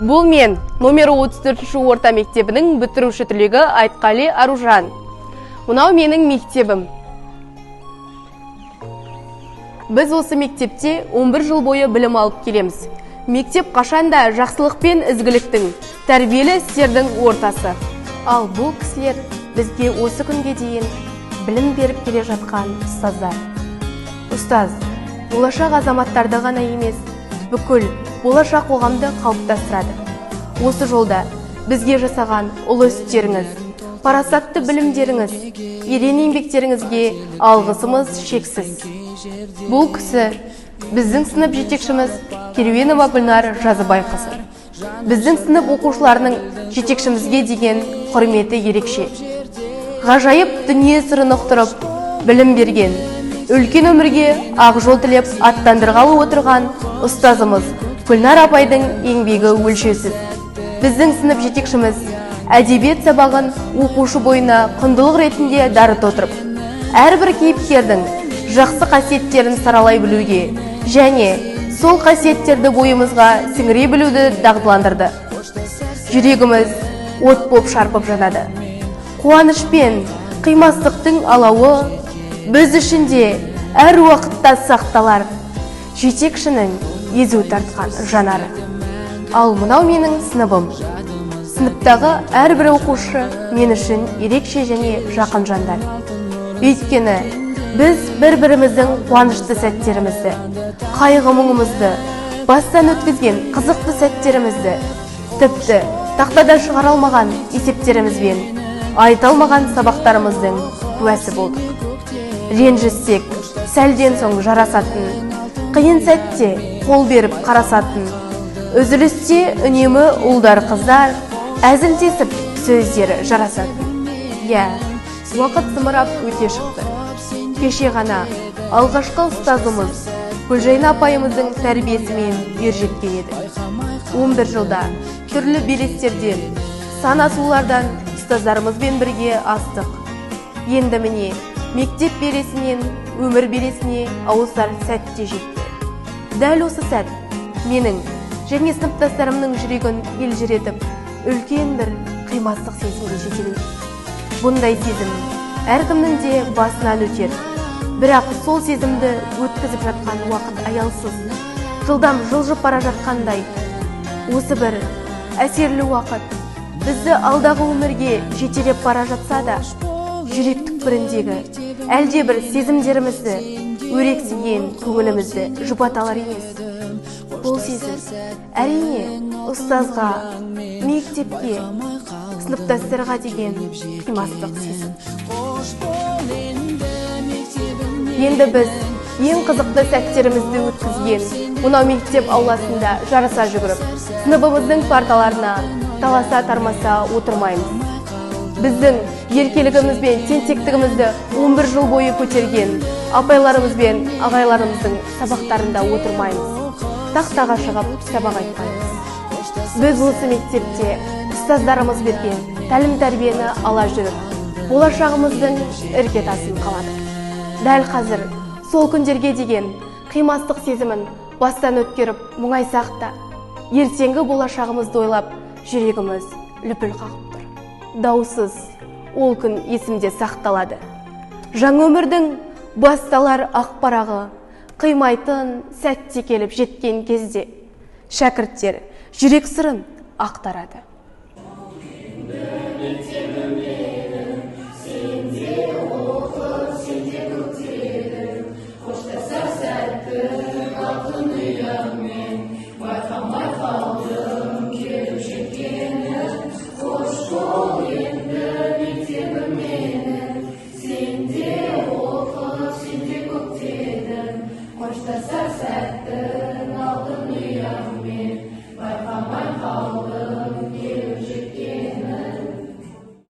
Бұл мен, номері 34 орта мектебінің бітіруші түлегі Айтқали Аружан. Мынау менің мектебім. Біз осы мектепте 11 жыл бойы білім алып келеміз. Мектеп қашанда жақсылық пен ізгіліктің, тәрбиелі істердің ортасы. Ал бұл кісілер бізге осы күнге дейін білім беріп келе жатқан ұстаздар. Ұстаз болашақ азаматтарды ғана емес, бүкіл болашақ қоғамды қалыптастырады. Осы жолда бізге жасаған ұлы істеріңіз, парасатты білімдеріңіз, ерен еңбектеріңізге алғысымыз шексіз. Бұл кісі біздің сынып жетекшіміз Керуенова Гүлнар Жазыбайқызы. Біздің сынып оқушыларының жетекшімізге деген құрметі ерекше. Ғажайып дүние сырын ұқтырып, білім берген, үлкен өмірге ақ жол тілеп аттандырғалы отырған ұстазымыз Гүлнар апайдың еңбегі өлшеусіз. Біздің сынып жетекшіміз әдебиет сабағын оқушы бойына құндылық ретінде дарыта отырып, әрбір кейіпкердің жақсы қасиеттерін саралай білуге және сол қасиеттерді бойымызға сіңіре білуді дағдыландырды. Жүрегіміз от боп шарпып жанады. Қуаныш пен қимастықтың алауы біз үшін де әр уақытта сақталар. Жетекшінің езу тартқан жанары. Ал мынау менің сыныбым. Сыныптағы әрбір оқушы мен үшін ерекше және жақын жандар. Өйткені біз бір-біріміздің қуанышты сәттерімізді, қайғы мұңымызды, бастан өткізген қызықты сәттерімізді, тіпті тақтада шығара алмаған есептерімізбен айта алмаған сабақтарымыздың куәсі болдық. Ренжіссек, сәлден соң жарасатын, қиын сәтте қол беріп қарасатын, үзілісте үнемі ұлдар қыздар әзілдесіп сөздері жарасатын. Иә, уақыт зымырап өте шықты. Кеше ғана алғашқы ұстазымыз Гүлжайна апайымыздың тәрбиесімен ержеткен едік. 11 жылда түрлі белестерден, сан асулардан ұстаздарымызбен бірге астық. Енді міне, мектеп белесінен өмір белесіне ауысар сәт те жетті. Дәл осы сәт менің және сыныптастарымның жүрегін елжіретіп, үлкен бір қимастық сезімге жетелейді. Бұндай сезім әркімнің де басынан өтер. Бірақ сол сезімді өткізіп жатқан уақыт аялсыз, жылдам жылжып бара жатқандай. Осы бір әсерлі уақыт бізді алдағы өмірге жетелеп бара жатса да, жүрек түкпіріндегі әлде бір сезімдерімізді, өрексіген көңілімізді жұбата алар емес. Бұл сезім әрине ұстазға, мектепке, сыныптастарға деген қимастық сезім. Енді біз ең қызықты сәттерімізді өткізген мынау мектеп ауласында жарыса жүгіріп, сыныбымыздың парталарына таласа тармаса отырмаймыз. Біздің еркелігіміз бен тентектігімізді 11 жыл бойы көтерген апайларымыз бен ағайларымыздың сабақтарында отырмаймыз. Тақтаға шығып сабақ айтпаймыз. Біз осы мектепте ұстаздарымыз берген тәлім тәрбиені ала жүріп, болашағымыздың іргетасын қаладық. Дәл қазір сол күндерге деген қимастық сезімін бастан өткеріп мұңайсақ та, ертеңгі болашағымызды ойлап жүрегіміз лүпіл қағып тұр. Даусыз ол күн есімде сақталады. Жаңа өмірдің басталар ақ парағы қимайтын сәтте келіп жеткен кезде шәкірттер жүрек сырын ақтарады. Қоштасар сәттің.